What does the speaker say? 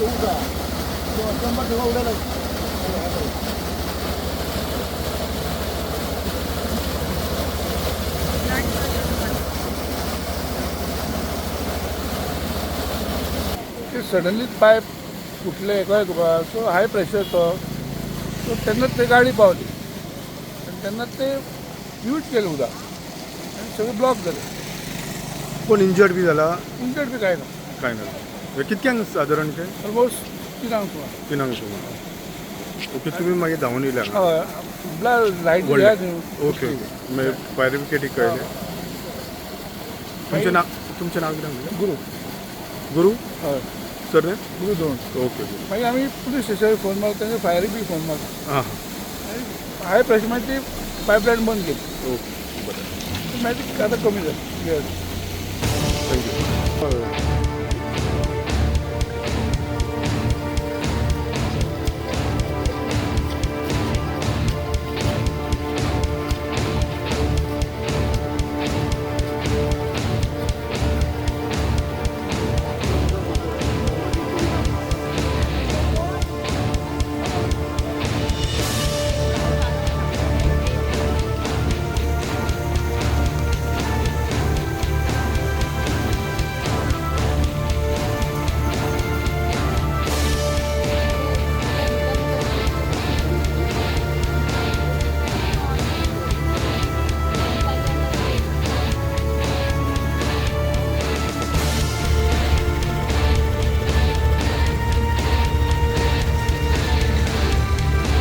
उदक आहा शंबर थंय उडयला. ते सडनली पायप फुटले कळ्ळें तुका. सो हाय प्रेशर तो, सो तेन्नाच ते गाडी पावली आनी तेन्नाच ते यूज केलें उदक आनी सगळें ब्लॉक जालें. कोण इंजर्ड बी जाला? इंजर्ड बी कांय ना. काय ना. हे कितक्यांक सादारण ते? ऑलमोस्ट 3क सुमार. 3क सुमार. ओके, तुमी मागीर धांवून येयले हांगा? हय, म्हळ्यार लायट. व्हडले. ओके ओके, मागीर फायर ब्रिगेडीक कळयलें? तुमचें नांव कितें म्हणलें? गुरू. गुरू. हय. सर. गुरू दोन. ओके गुरू. मागीर आमी पुलीस स्टेशनार फोन मारलो, तेंचे फायरीक बी फोन मारलो. आं हां. हाय प्रेशर, मागीर ती पायपलायन बंद केली. ओके, बरें. मागीर ती आतां कमी जाली. Thank you.